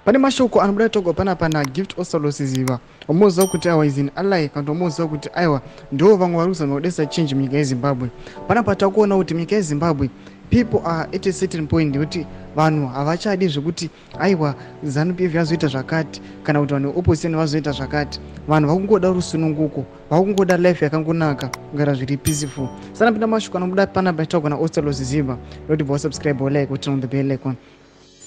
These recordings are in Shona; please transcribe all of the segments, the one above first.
Pane mashoko anobuda togwa panapa naGift Ostallos Siziba, wamunoziva kuti aiwa is an ally, kana kuti wamunoziva kuti aiwa ndo vamwe vari kuzama kudesa change munyika yeZimbabwe. Panapa takuona kuti munyika yeZimbabwe people are at a certain point yekuti vanhu havachadi zvekuti aiwa ZANU PF yazoita zvakati kana kuti vanhu veopposition vazoita zvakati. Vanhu vakungoda rusununguko, vakungoda life yakangonaka, kugara zviri peaceful. Sanapinda mashoko anobuda panapa achitaurwa naOstallos Siziba nekuti bva wasubscribe, like, turn on the bell icon.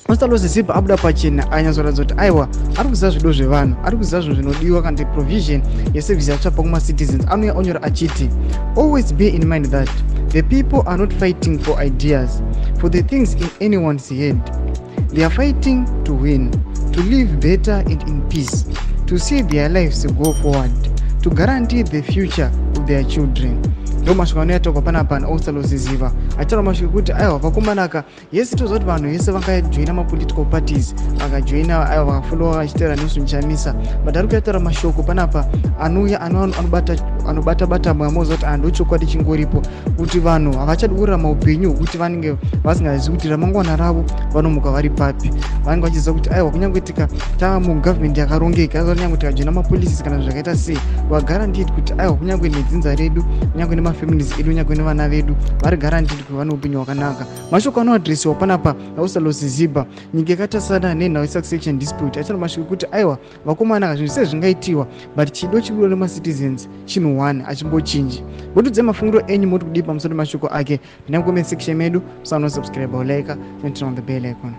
Ostallos Siziba abuda pachena, anyatsoratidza kuti aiwa ari kuziva zvido zvevanhu, ari kuziva zvinhu zvinodiwa kana kuti provision yeservice yatsvapa kumacitizens. Anouya onyora achiti, "Always be in mind that the people are not fighting for ideas, for the things in anyone's head. They are fighting to win, to live better and in peace, to see their lives go forward, to guarantee the future of their children." Ndo mashoko anoyataurwa panapa naOstallos Siziba, achitaura mashoko ekuti aiwa vakomanaka, yese toziva kuti vanhu vese vangajoina mapolitical parties, vakajoina, aiwa vakafollowa vachiteera Nelson Chamisa, but ari kuyataura mashoko panapa anouya anobata bata mwamoza kuti ando chokwadi chingoripo kuti vanhu havachadi kurarama upenyu hwekuti vanenge vasingazivi kuti ramangwana ravo vanomuka vari papi. Vanenge vachiziva kuti aiwa kunyange tika tava mugovernment yakarongeka, kunyange tikajoina mapolicies kana zvakaita sei, vaguaranteed kuti aiwa kunyange nedzinza redu, kunyange nemafamilies edu, kunyange nevana vedu vari guaranteed kuva neupenyu hwakanaka. Mashoko anoadresiwa panapa naOstallos Siziba nyika yakatasana nenhau yesuccession dispute, achitaura mashoko ekuti aiwa vakomana, zvinhu sezvingaitiwa, but chido chibudo nemacitizens chinhu one achimbochinji. Motiudzai mafungiro enyu, moti kudii pamusoro pemashoko ake? Pinda mucomment section medu, musanosubscribe, like, turn on the bell icon.